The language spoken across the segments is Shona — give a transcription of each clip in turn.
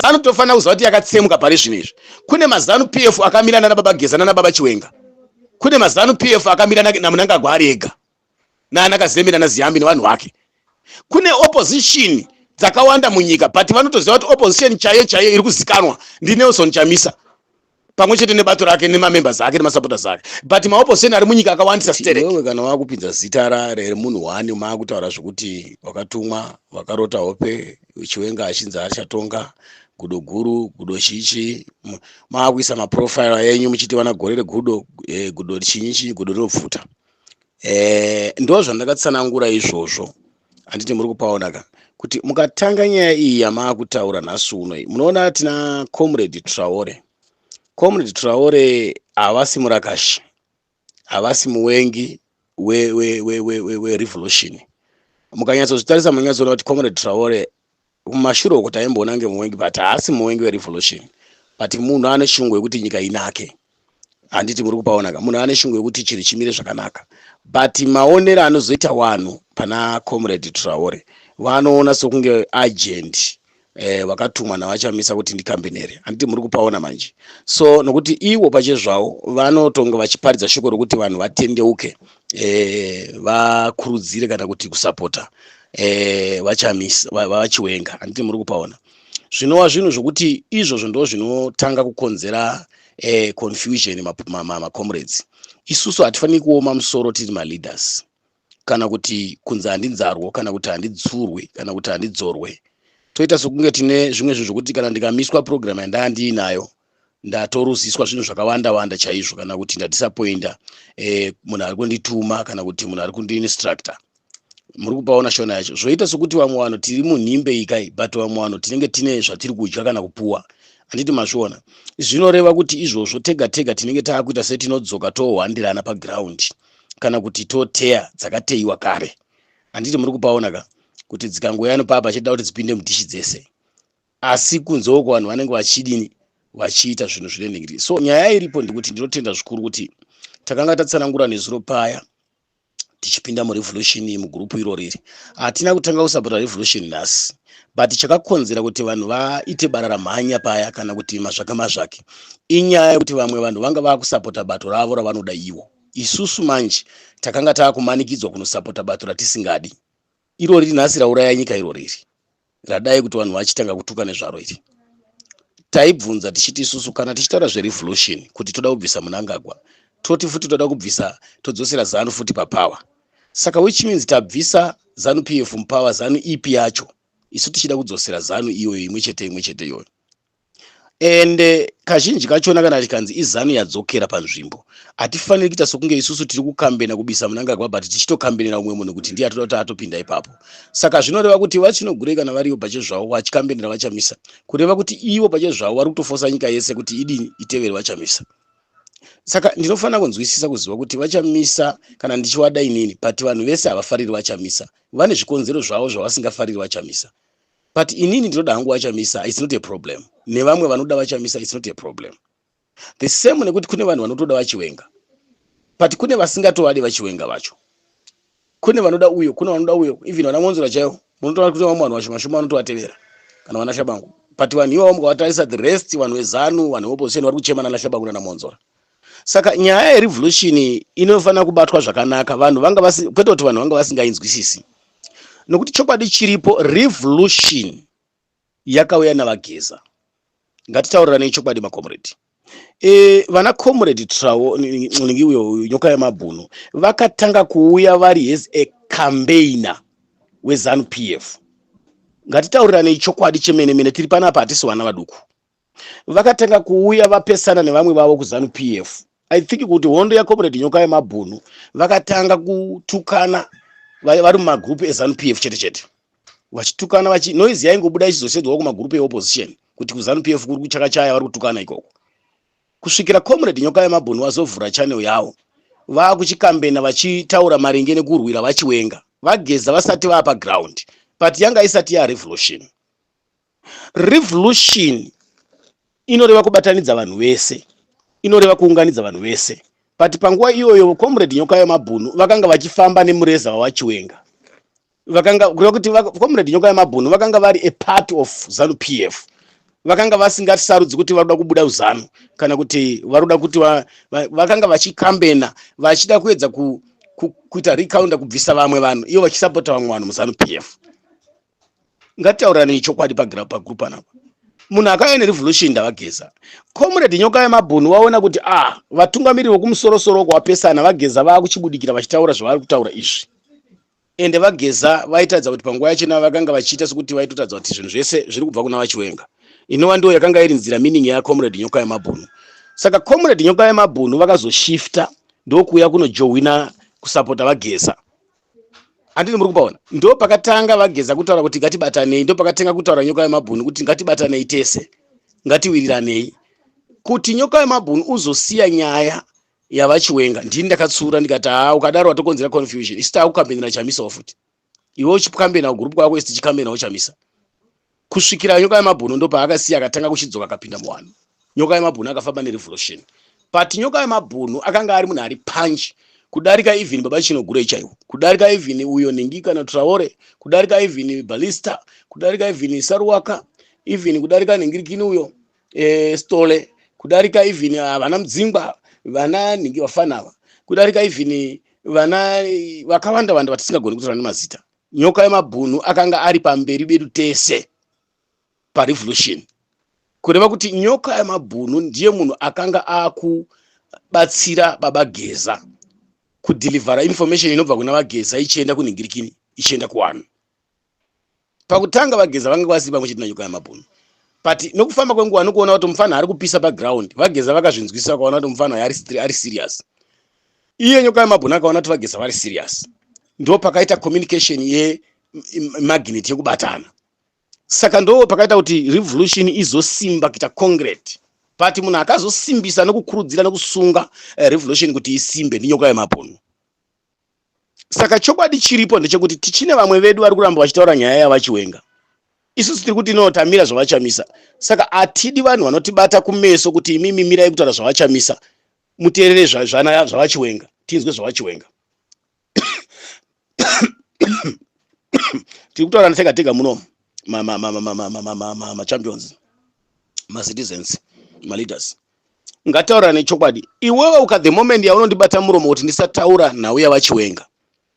Zanu tofanira kuziva kuti yakatsemuka pari zvino izvi. Kune maZanu PF akamira nana baba Geza nana baba Chiwenga. Kune maZanu PF akamira naMnangagwa ari ega naana Kazembe nana Ziyambi nevanhu vake. Kune opposition dzakawanda munyika, but vanotoziva kuti opposition chaiyo chaiyo iri kuzikanwa ndiNelson Chamisa pamwe chete nebato rake nemamembers ake nemasupporters ake, but maopposition ari munyika akawandisa sterek. Iwewe kana wakupinza zita remunhu one, maakutaura zvokuti wakatumwa, wakarota hope Chiwenga achinzi achatonga, gudo guru, gudo chichi, maakuisa maprofile enyu muchiti vana gore regudo, gudo chinyi chinyi, gudo rinobvuta. Ndo zvandakatsanangura izvozvo, handiti muri kupaona ka kuti mukatanga nyaya iyi yamaakutaura nhasi uno, munoona tina Comrade Traore. Comrade Traore havasi murakashi, havasi muwengi werevolution. Mukanyatsozvitarisa munonyatsoona kuti Comrade Traore kumashure uko taimboona kunge muwengi, but haasi muwengi werevolution, but munhu ane shungu yekuti nyika inake, handiti muri kupaona ka? Munhu ane shungu yekuti chinhu chimire zvakanaka, but maonero anozoita vanhu pana Comrade Traore, vanoona sokunge agent vakatumwa navaChamisa kuti ndikambenere, handiti muri kupaona manje? So nokuti ivo pachezvavo vanotonga vachiparidza shoko rokuti vanhu vatendeuke, vakurudzire kana kuti kusapota vaChamisa, vaChiwenga, handiti muri kupaona? Zvinova zvinhu zvokuti izvozvo ndo zvinotanga kukonzera confusion. Macomrades, isusu hatifaniri kuoma musoro tiri maleaders, kana kuti kunzi handinzarwo, kana kuti handidzurwe, kana kuti handidzorwe. Toita sokunge tine zvimwe zvinhu zvokuti kana ndikamiswa program yandaa ndiinayo, ndatoruziswa zvinhu zvakawanda wanda chaizvo, kana kuti ndadisappointa munhu ari kundituma, kana kuti munhu ari kundiinstructa. Muri kupaona shona yacho? Zvoita sokuti vamwe vanhu tiri munhimbe ikai, but vamwe vanhu tinenge tine zvatiri kudya kana kupuwa, handiti mazviona? Zvinoreva kuti izvozvo tega tega tinenge taakuita setinodzoka tohwandirana paground, kana kuti toteya dzakateiwa kare, handiti muri kupaona ka, kuti dzikangouya nopapa chida kuti dzipinde mudhishi dzese, asi kunze uko vanhu vanenge vachidini, vachiita zvinhu zvine nhingiri. So nyaya iripo ndekuti ndinotenda zvikuru kuti takanga tatsanangura nezuro paya tichipinda murevolution mugurupu iro riri. Hatina kutanga kusapota revolution nhasi, but chakakonzera kuti vanhu vaite bararamhanya paya, kana kuti mazvake mazvake, inyaya yekuti vamwe vanhu vanga vakusapota bato ravo ravanoda ivo. Isusu manje takanga taakumanikidzwa kunosapota bato ratisingadi, iro riri nhasi rauraya nyika, iro riri radai kuti vanhu vachitanga kutuka nezvaro iri. Taibvunza tichiti isusu kana tichitaura zverevolution kuti toda kubvisa Munangagwa, toti futi toda kubvisa, todzosera ZANU futi papower, saka which means tabvisa ZANU PF mupower, ZANU ipi yacho isu tichida kudzosera ZANU iyoyo imwe chete, imwe chete iyoyo? Ende kazhinji kachona kana tikanzi iZANU yadzokera panzvimbo, hatifaniri kuita sokunge isusu tiri kukambena kubisa Munangagwa, but tichitokambenera umwe munhu kuti ndiye atoda kuti atopinda ipapo. Saka zvinoreva kuti vaChinogurei kana variyo pachezvavo vachikambenera vaChamisa, kureva kuti ivo pachezvavo vari kutofosa nyika yese kuti idini, itevere vaChamisa. Saka ndinofanira kunzwisisa, kuziva kuti vaChamisa kana ndichivada inini, but vanhu vese havafariri vaChamisa, vane zvikonzero zvavo zvavasingafariri vaChamisa, but inini ndinoda hangu vaChamisa, it's not a problem. Nevamwe vanoda vaChamisa, it's not a problem. The same nekuti kune vanhu vanotoda vaChiwenga, but kune vasingatovadi vaChiwenga vacho. Kune vanoda uyo, kune vanoda uyo, even vana Monzora chaivo munotoona kuti vamwe vanhu vashoma shoma vanotovatevera, kana vana Shabangu, but vanhu ivavo mukavatarisa, the rest vanhu veZANU, vanhu veopposition vari kuchema nana Shabangu nana Monzora. Saka nyaya yerevolution inofanira kubatwa zvakanaka. Vanhu vanga vasi, kwete kuti vanhu vanga vasingainzwisisi, nokuti chokwadi chiripo, revolution yakauya navaGeza. Ngatitauriranei chokwadi, macomrade. Vana Comrade Trao ningi uyo Nyoka Yemabhunu vakatanga kuuya vari as a campaigner weZANU PF. Ngatitauriranei chokwadi chemene mene, tiri panapa, hatisi vana vaduku. Vakatanga kuuya vapesana nevamwe vavo kuZANU PF. I think kuti hondo yaComrade Nyoka Yemabhunu vakatanga kutukana vari mumagurupu eZANU PF chete chete, vachitukana vachi noise yaingobuda ichizosedzwawo kumagurupu eopposition kuti kuZANU PF kuri kuchakachaya, vari kutukana ikoko, kusvikira Comrade Nyoka Yemabhunu vazovhura channel yavo, vakuchikambena vachitaura maringe nekurwira vaChiwenga, vaGeza vasati vapa ground, but yanga isati yarevolution. Revolution inoreva kubatanidza vanhu vese, inoreva kuunganidza vanhu vese, but panguva iyoyo Comrade Nyoka Yemabhunu vakanga vachifamba nemureza wavaChiwenga. Vakanga, kureva kuti Comrade Nyoka Yemabhunu vakanga vari a part of ZANU PF. Vakanga vasingasarudzi kuti vari kuda kubuda kuZanu kana kuti vari kuda kuti vakanga vachikambena vachida kuedza kuita recounter, kubvisa vamwe vanhu, ivo vachisapota vamwe vanhu muZanu PF. Ngatitaurirane chokwadi pagroup panapa. Munhu akauya nerevolution ndavaGeza. Comrade Nyoka Yemabhunu waona kuti ah, vatungamiriri vokumusorosoro uko wapesana, vaGeza vaakuchibudikira vachitaura zvavari kutaura izvi. Ende vaGeza vaitaridza kuti panguva yachona vakanga vachiita sekuti vaitotaridza kuti zvinhu zvese zviri kubva kuna vaChiwenga, inova ndiyo yakanga iri nzira, meaning yacomrade Nyoka Yemabhunu. Saka Comrade Nyoka Yemabhunu vakazoshifta ndokuuya kunojohwina kusapota vaGeza. Handini muri kupaona? Ndo pakatanga vaGeza kutaura kuti ngatibatanei, ndo pakatanga kutaura Nyoka Yemabhunu kuti ngatibatanei tese, ngatiwiriranei. Kuti Nyoka Yemabhunu uzosiya nyaya yavaChiwenga, ndini ndakatsura ndikati, haa, ukadaro watokonzera confusion. Isi taakukambendera Chamisawo futi, iwe uchikambena kugroup kwako, isi tichikambenawo Chamisa, kusvikira Nyoka Yemabhunu ndo paakasiya, akatanga kuchidzoka, akapinda muwanhu. Nyoka Yemabhunu akafamba nerevolution, but Nyoka Yemabhunu akanga ari munhu ari punch kudarika even Baba Chinogurei chaiwo, kudarika even uyo Ningi kana Traore, kudarika even Balista, kudarika even Saruwaka, even kudarika Ningirikini uyo Stole, kudarika even vana Mudzingwa, vana Ningi, vafanava, kudarika even vana vakawanda wanda vatisingagoni kutaura nemazita. Nyoka Yemabhunu akanga ari pamberi bedu tese parevolution, kureva kuti Nyoka Yemabhunu ndiye munhu akanga akubatsira Baba Geza kudhilivhara information inobva kuna vaGeza ichienda kunhingirikini, ichienda kuvanhu. Pakutanga vaGeza vanga vasiri pamwe chete naNyoka Yamabhunu, but nokufamba kwenguva, nokuona kuti mufana ari kupisa paground, vaGeza vakazvinzwisisa, vakaona kuti mufana ari serious. Iye Nyoka Yamabhunu akaona kuti vaGeza vari serious, ndo pakaita communication yemagnet yekubatana. Saka ndo pakaita kuti revolution izosimba kuita concrete. But munhu akazosimbisa nokukurudzira nokusunga revolution kuti isimbe ndiNyoka Yemabhunu. Saka chokwadi chiripo ndechekuti tichine vamwe vedu vari kuramba vachitaura nyaya yavaChiwenga. Isusu tiri kuti no, tamira zvavachamisa. Saka hatidi vanhu vanotibata kumeso kuti imimi mirai kutaura zvavachamisa, muteerere zvavaChiwenga, tinzwe zvavaChiwenga. Tiri kutaura tega tega munomu, machampions, macitizens, maleaders, ngataura nechokwadi. Iwewe uka the moment yaunondibata muromo kuti ndisataura nhau yavaChiwenga,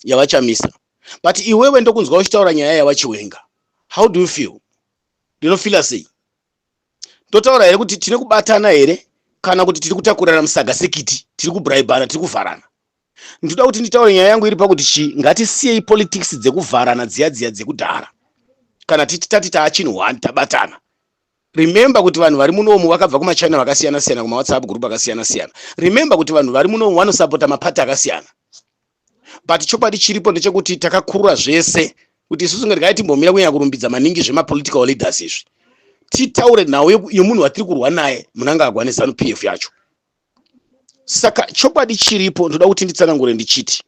yavachamisa, but iwewe ndokunzwa uchitaura nyaya yavaChiwenga, how do you feel? Ndinofila sei? Totaura here kuti tine kubatana here, kana kuti tiri kutakurana musaga sekiti, tiri kubribana, tiri kuvharana? Ndinoda kuti nditaure nyaya yangu iri pakuti chi ngatisiyei politics dzekuvharana dziya dziya dzekudhara. Kana titi tati taachinhu one, tabatana, remember kuti vanhu vari munomu vakabva kumachina vakasiyana siyana, kumawhatsapp group akasiyana siyana. Remember kuti vanhu vari munomu vanosapota mapati akasiyana, but chokwadi chiripo ndechekuti takakurura zvese kuti isusu ngai timbomira kunyanya kurumbidza maningi zvemapolitical leaders izvi, titaure nhau yemunhu watiri kurwa naye, Munangagwa neZanu PF yacho. Saka chokwadi chiripo, ndoda kuti nditsanangure ndichiti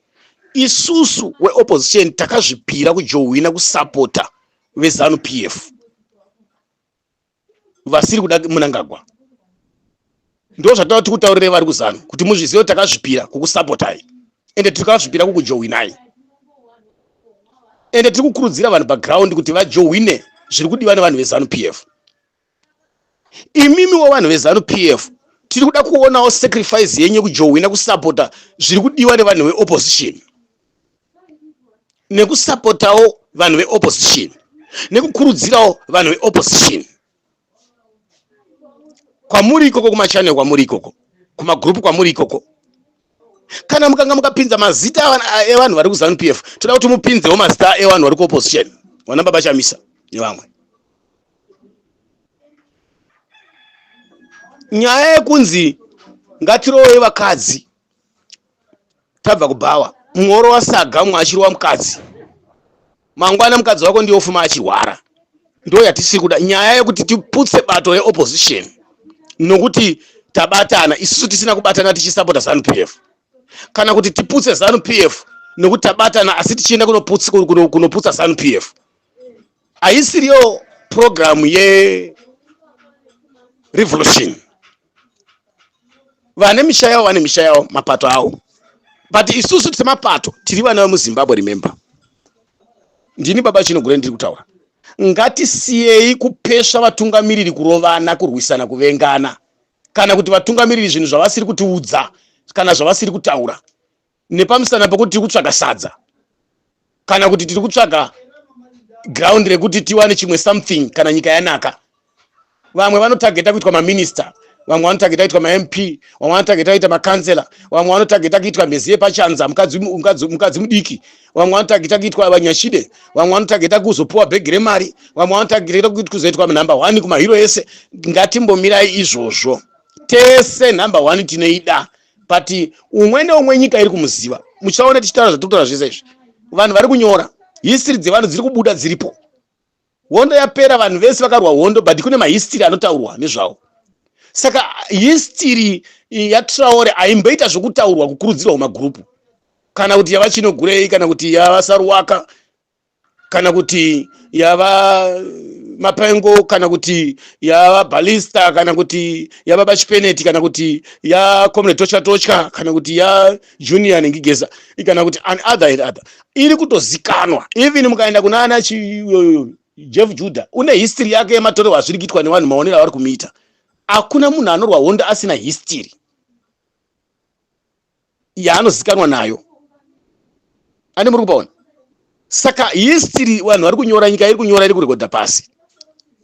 isusu weopposition takazvipira kujohwina kusapota veZanu PF vasiri kuda Munangagwa. Ndo zvatava tikutaurire vari kuZanu kuti muzvizive kuti takazvipira kukusapotai, ende tikazvipira kukujohwinai, ende tiri kukurudzira vanhu paground kuti vajohwine zviri kudiwa nevanhu veZanu PF. Imimiwo vanhu veZanu PF, tiri kuda kuonawo sacrifice yenyu yekujohwina kusapota zviri kudiwa nevanhu veopposition, nekusapotawo vanhu veopposition, nekukurudzirawo vanhu veopposition kwamuri ikoko, kumachannel kwamuri ikoko, kumagroup kwamuri ikoko. Kana mukanga mukapinza mazita evanhu vari kuZanu PF, toda kuti mupinzewo mazita evanhu vari kuopposition, vana Baba Chamisa nevamwe. Nyaya yekunzi ngatirowei vakadzi tabva kubhawa, mumwe orova saga, mumwe achirova mukadzi, mangwana mukadzi wako ndiye ofuma achirwara, ndo yatisiri kuda. Nyaya yekuti tiputse bato reopposition nokuti tabatana, isusu tisina kubatana tichisapota ZANU PF, kana kuti tiputse ZANU PF nokuti tabatana asi tichienda kunoputsa ZANU PF, haisiriyo programu yerevolution. Vane misha yavo, vane misha yavo, mapato avo, but isusu semapato tiri vana vemuZimbabwe. Remember, ndini Baba Chinogure ndiri kutaura. Ngatisiyei kupesva vatungamiriri kurovana, kurwisana, kuvengana, kana kuti vatungamiriri zvinhu zvavasiri kutiudza kana zvavasiri kutaura nepamusana pekuti tiri kutsvaga sadza kana kuti tiri kutsvaga ground rekuti tiwane chimwe something kana nyika yanaka. Vamwe vanotageta kuitwa maminista, vamwe vanotageta kuitwa maMP, vamwe vanotageta kuita makansela, vamwe vanotageta kuitwa mhezi yepachanza, mukadzi, mukadzi, mukadzi mudiki, vamwe vanotageta kuitwa vanyashide, vamwe vanotageta kuzopuwa bhegi remari, vamwe vanotageta kuzoitwa number one kumahiro ese. Ngatimbomirai izvozvo. Tese number one tinoida, but umwe neumwe nyika iri kumuziva. Muchaona tichitaura zvatiri kutaura zvese izvi, vanhu vari kunyora history dzevanhu dziri kubuda dziripo. Hondo yapera, vanhu vese vakarwa hondo, but kune mahistory anotaurwa nezvavo. Saka history yaTraore haimboita zvokutaurwa, kukurudzirwa kumagurupu, kana kuti yavaChinogurei, kana kuti yavaSaruwaka, kana kuti yava Mapengo, kana kuti yava Balista, kana kuti yababa Chipeneti, kana kuti yacomrade Totya Totya, kana kuti yaJunior Nengigeza, kana kuti an other and other, iri kutozikanwa. Even mukaenda kuna ana Jeff Judah, une history yake yematorerwo azviri kuitwa nevanhu, maonero avari kumuita. Hakuna munhu anorwa hondo asina history yaanozikanwa nayo. Ane muri kupaona? Saka history vanhu vari kunyora, nyika iri kunyora, iri kurekodha pasi.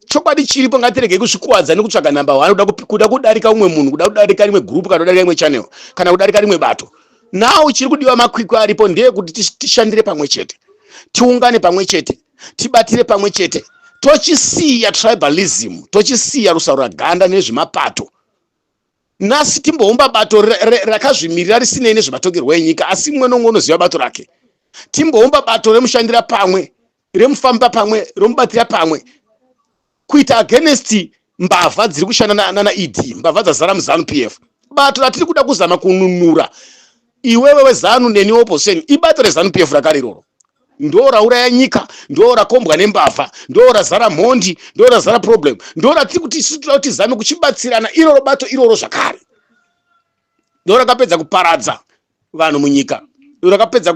Chokwadi chiripo, ngatiregei kuzvikuwadza nekutsvaga number one, kuda kudarika umwe munhu, kuda kudarika rimwe group, kana kudarika rimwe channel, kana kudarika rimwe bato. Now chiri kudiwa, makwikwi aripo ndeyekuti tishandire pamwe chete, tiungane pamwe chete, tibatire pamwe chete, tochisiya tribalism, tochisiya rusaruraganda nezvemapato. Nhasi timboumba bato rakazvimirira risinei nezvematongerwo enyika, asi mumwe nomwe unoziva bato rake. Timboumba bato remushandira pamwe, remufamba pamwe, romubatira pamwe, kuita against mbavha dziri kushanda nana ED, mbavha dzazara muZANU PF. Bato ratiri kuda kuzama kununura, iwewe weZANU neni opposition, ibato reZANU PF rakare iroro. Ndo rauraya nyika, ndo rakombwa nembavha, ndo razara mhondi, ndo razara problem, ndo ratiri kuti isu toda kuti tizame kuchibatsirana. Iroro bato iroro zvakare ndo rakapedza kuparadza vanhu munyika, rakapedza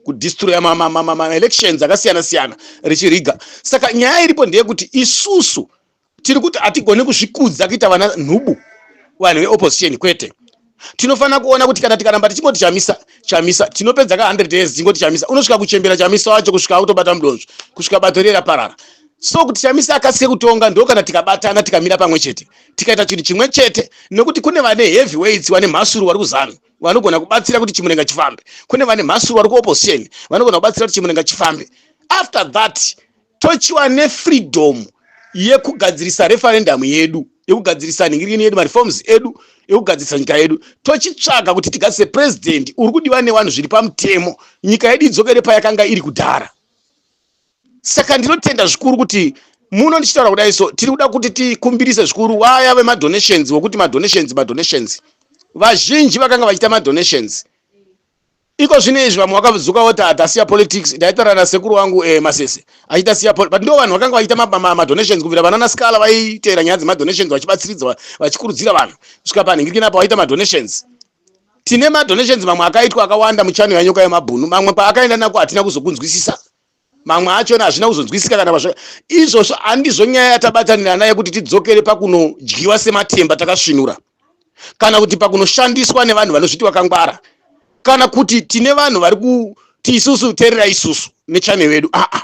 kudestroya maelections akasiyana siyana richiriga. Saka nyaya iripo ndeyekuti isusu tiri kuti hatigoni kuzvikudza kuita vana nhubu, vanhu veopposition, kwete. Tinofanira kuona kuti kana tikaramba tichingoti Chamisa, Chamisa, tinopedza ka 100 years tingoti Chamisa, unosvika kuchembera Chamisa wacho, kusvika autobata mudonzvo, kusvika bato riye raparara. So kuti Chamisa akasike kutonga, ndo kana tikabatana, tikamira pamwe chete, tikaita chinhu chimwe chete, nekuti kune vane heavy weights, vane mhasuru vari kuZANU vanogona kubatsira kuti chimurenga chifambe, kune vane mhasuru vari kuopposition vanogona kubatsira kuti chimurenga chifambe. After that tochiwa nefreedom yekugadzirisa referendum yedu, yekugadzirisa nhingirini yedu, mareforms edu ekugadzirisa nyika yedu. Tochitsvaga kuti tigadzise president uri kudiwa nevanhu zviri pamutemo, nyika yedu idzokere payakanga iri kudhara. Saka ndinotenda zvikuru kuti muno ndichitaura kudai. So tiri kuda kuti tikumbirise zvikuru vaya vemadonations, vokuti madonations, madonations, vazhinji vakanga vachiita madonations iko zvino izvi, vamwe vakadzoka voti hatasiya politics. Ndaitaura nasekuru wangu Masese achiita siya, but ndo vanhu vakanga vachiita madonations kubvira vanana Scala, vaiteera nyaya dzemadonations, vachibatsiridza, vachikurudzira vanhu kusvika panhingirikini apa vaita madonations. Tine madonations mamwe akaitwa akawanda muchannel yaNyoka Yemabhunu. Mamwe paakaenda nako hatina kuzokunzwisisa, mamwe achona hazvina kuzonzwisika kana pazvo. Izvozvo handizvo nyaya yatabatanira nayo, kuti tidzokere pakunodyiwa sematemba takasvinura, kana kuti pakunoshandiswa nevanhu vanozviti vakangwara, kana kuti tine vanhu vari kuti isusu teerera isusu nechannel vedu. Aa,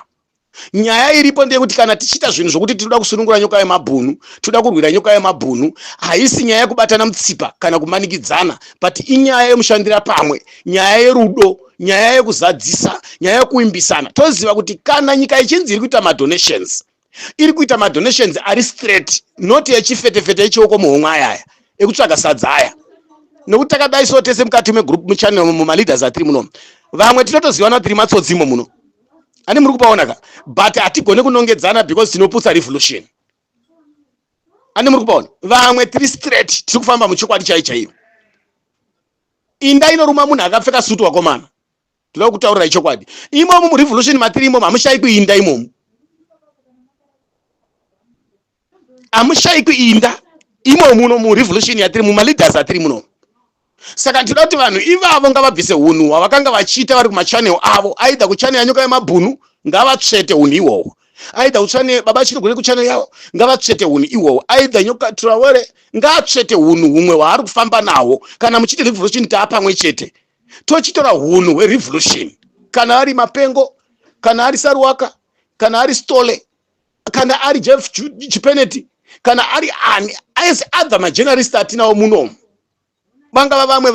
nyaya iripo ndeyekuti kana tichiita zvinhu zvokuti tinoda kusunungura Nyoka Yemabhunu, toda kurwira Nyoka Yemabhunu, haisi nyaya yekubatana mutsipa kana kumanikidzana, but inyaya yemushandira pamwe, nyaya yerudo, nyaya yekuzadzisa, nyaya yekuimbisana. Toziva kuti kana nyika ichinzi iri kuita madonations, iri kuita madonations ari straight, not yechifetefete, yechioko muhomwe, ayaya ekutsvaga sadza aya. Nekuti takadai so tese mukati megroup, muchannel, mumaleaders atiri munomu, vamwe tinotozivana kuti tiri matsotsimo muno. Ani muri kupaona ka? But hatigone kunongedzana because tinoputsa revolution. Ani muri kupaona? Vamwe tiri straight, tiri kufamba muchokwadi chai chaiyo. Inda inoruma munhu akapfeka sutu. Wakomana, toda kutaurirai chokwadi. Imomo murevolution matiri imomo hamushayikwi inda, imomo hamushayikwi inda, imo muno murevolution yatiri, mumaleaders atiri muno. Saka ndinoda kuti vanhu ivavo ngavabvise unhu hwavakanga vachiita vari kumachannel avo, aidha kuchannel yaNyoka Yemabhunu, ngavatsvete unhu ihwohwo. Either utsvane baba Chinogure kuchannel yavo, ngavatsvete hunhu ihwohwo. Either Nyoka Traore ngaatsvete hunhu humwe hwaari kufamba nahwo. Kana muchiti revolution, taa pamwe chete, tochitora hunhu hwerevolution. Kana ari Mapengo, kana ari Saruwaka, kana ari Stole, kana ari Jeff Chipeneti, kana ari ani, as other majournalist atinawo munomu, vangava vamwe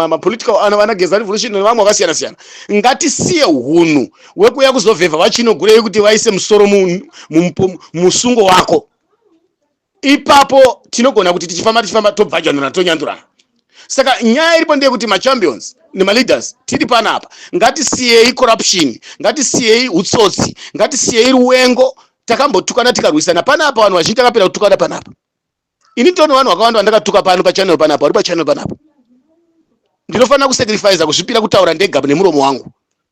mapolitical vana Geza Revolution nevamwe vakasiyana siyana, ngatisiye hunhu hwekuuya kuzovhevha vaChinogurei kuti vaise musoro musungo wako. Ipapo tinogona kuti tichifamba tichifamba, tobvajanurana, tonyandurana. Saka nyaya iripo ndeyekuti machampions nemaleaders tiri panapa, ngatisiyei corruption, ngatisiyei utsotsi, ngatisiyei ruwengo. Takambotukana, tikarwisana panapa. Vanhu vazhinji takapera kutukana panapa. Ini tone vanhu vakawanda vandakatuka pano pachannel panapa, vari pachannel panapa. Ndinofanira kusacrifica, kuzvipira kutaura ndega nemuromo wangu.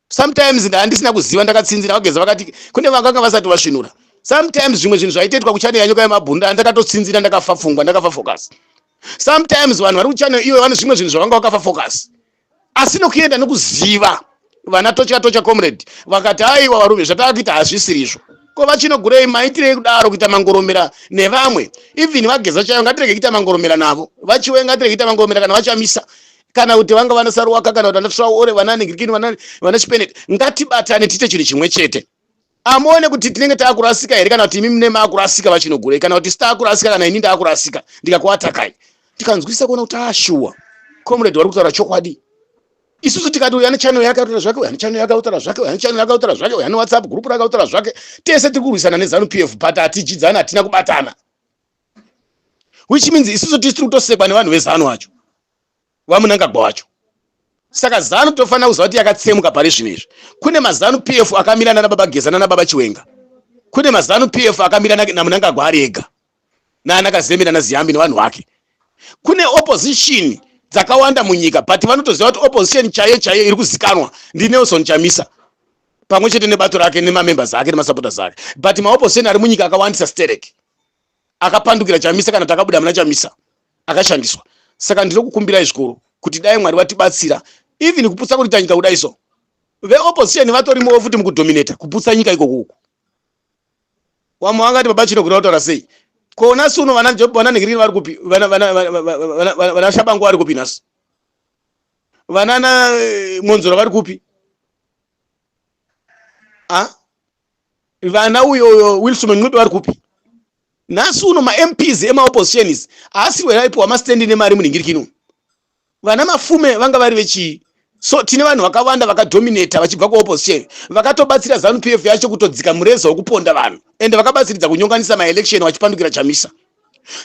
Sometimes ndandisina kuziva, ndakatsinzira. Vageza vakati kune vakanga vasati vasvinura. Sometimes zvimwe zvinhu zvaitoitwa kuchannel yaNyoka Yemabhunda, ndakatotsinzira, ndakafa pfungwa, ndakafa focus. Sometimes vanhu vari kuchannel iwe vane zvimwe zvinhu zvavanga vakafa focus, asi nokuenda nokuziva vana Tocha Tocha comrade vakati, "Aiwa varume, zvataakuita hazvisiri izvo." Ko vaChinogurei, maitirei kudaro, kuita mangoromera nevamwe? Even vaGeza chaivo, ngatirege kuita mangoromera navo. VaChiwe, ngatirege kuita mangoromera. Kana vaChamisa, kana kuti vanga vana Saruwaka, kana kuti vana Traore, vana Ningirikini, vana Chipeneti, ngatibatane, tiite chinhu chimwe chete. Amuone kuti tinenge taakurasika here, kana kuti imi mune maakurasika, vaChinogurei, kana kuti sitaakurasika, kana ini ndaakurasika ndikakuatakai, tikanzwisisa kuona kuti ashuwa comrade vari kutaura chokwadi. Isusu tikati uyu ane channel yake akutaura zvake, uyu ane channel yake akutaura zvake, uyu ane channel yake akutaura zvake, uyu ane WhatsApp group rake akutaura zvake, tese tiri kurwisana neZANU PF, but hatidyidzani, hatina kubatana, which means isusu tisi tiri kutosekwa nevanhu veZANU vacho, vaMnangagwa wacho. Saka ZANU tofanira kuziva kuti yakatsemuka pari zvino izvi. Kune maZANU PF akamira nana baba Geza nana baba Chiwenga, kune maZANU PF akamira naMnangagwa ari ega, naana Kazembe, naZiyambi nevanhu vake. Kune opposition dzakawanda munyika, but vanotoziva kuti opposition chaiyo chaiyo iri kuzikanwa ndiNelson Chamisa pamwe chete nebato rake nemamembers ake nemasupporters ake. But maopposition ari munyika akawandisa sterek, akapandukira Chamisa kana takabuda muna Chamisa, akashandiswa. Saka ndinokukumbirai zvikuru kuti dai Mwari vatibatsira. Even kuputsa kuita nyika kudai so, veopposition vatorimowo futi mukudominata kuputsa nyika ikoko uku. Wamwe vangati, "Baba Chinogona kutaura sei?" Ko nhasi uno vana Nhingirini vari kupi? Vana Shabangu vari kupi nhasi? Vanana Monzora vari kupi? A vana uyo Wilson Ncube vari kupi nhasi uno? MaMPs emaoppositionis haasi waipiwa mastendi nemari munhingirikino. Vana Mafume vanga vari vechii? So tine vanhu vakawanda vakadominata vachibva kuopposition, vakatobatsira ZANU PF yacho kutodzika mureza wekuponda vanhu, ende vakabatsiridza kunyonganisa maelection vachipandukira Chamisa.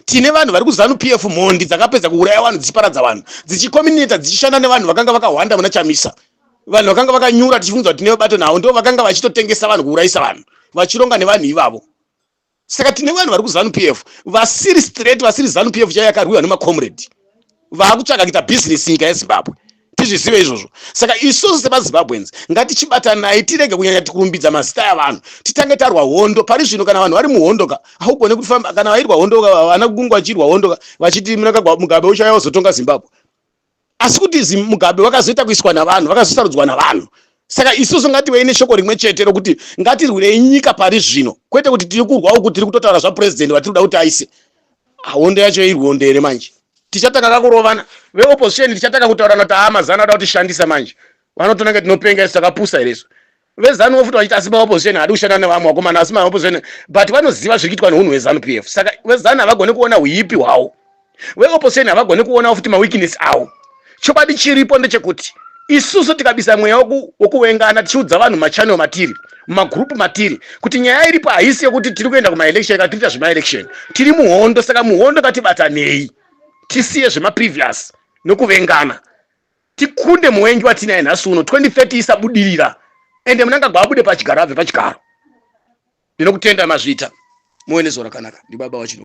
Tine vanhu vari kuZANU PF, mhondi dzakapedza kuuraya vanhu, dzichiparadza vanhu, dzichikomineta, dzichishanda nevanhu vakanga vakahwanda muna Chamisa. Vanhu vakanga vakanyura tichifunza kuti tine bato navo, ndo vakanga vachitotengesa vanhu, kuurayisa vanhu, vachironga nevanhu ivavo. Saka tine vanhu vari kuZANU PF vasiri straight, vasiri ZANU PF chaiyo yakarwiwa nemacomrade, vaakutsvaga kuita bhizinesi nyika yeZimbabwe. Tizvizive izvozvo. Saka isusu semaZimbabweans ngatichibatanai, tirege kunyanya tikurumbidza mazita avanhu, titange tarwa hondo. Pari zvino kana vanhu vari muhondo ka, haugone kufamba. Kana vairwa hondo ka, vana Gungwa vachirwa hondo ka, vachiti Mugabe uchauya kuzotonga Zimbabwe, asi kuti Mugabe vakazoita kuiswa navanhu, vakazosarudzwa navanhu. Saka isusu ngativei neshoko rimwe chete rokuti ngatirwirei nyika pari zvino, kwete kuti tiri kurwa uku, tiri kutotaura zvapurezidendi vatiri kuda kuti aise. Hondo yacho irwe hondo here manje? Tichatanga kakurovana veopposition, tichatanga kutaurana kuti haa, mazana ada kutishandisa manje, vanotonanga tinopenga isu, takapusa here isu? VeZANU futi vachiti, asi maopposition haadi kushanda nevamwe vakomana, asi maopposition, but vanoziva zviri kuitwa neunhu hweZANU PF. Saka veZANU havagoni kuona uipi hwavo, veopposition havagoni kuonawo futi maweakness avo. Chokwadi chiripo ndechekuti isusu tikabisa mweya wokuvengana, tichiudza vanhu machannel matiri, mumagrupu matiri, kuti nyaya iripo haisi yekuti tiri kuenda kumaelection kana tiriita zvemaelection, tiri muhondo. Saka muhondo ngatibatanei, tisiye zvemaprevious nokuvengana, tikunde muvengi watinaye nhasi uno. 2030 isabudirira, ende Mnangagwa abude pachigaro, abve pachigaro. Ndinokutenda, mazvita, muve nezuva rakanaka. Ndibaba wachino.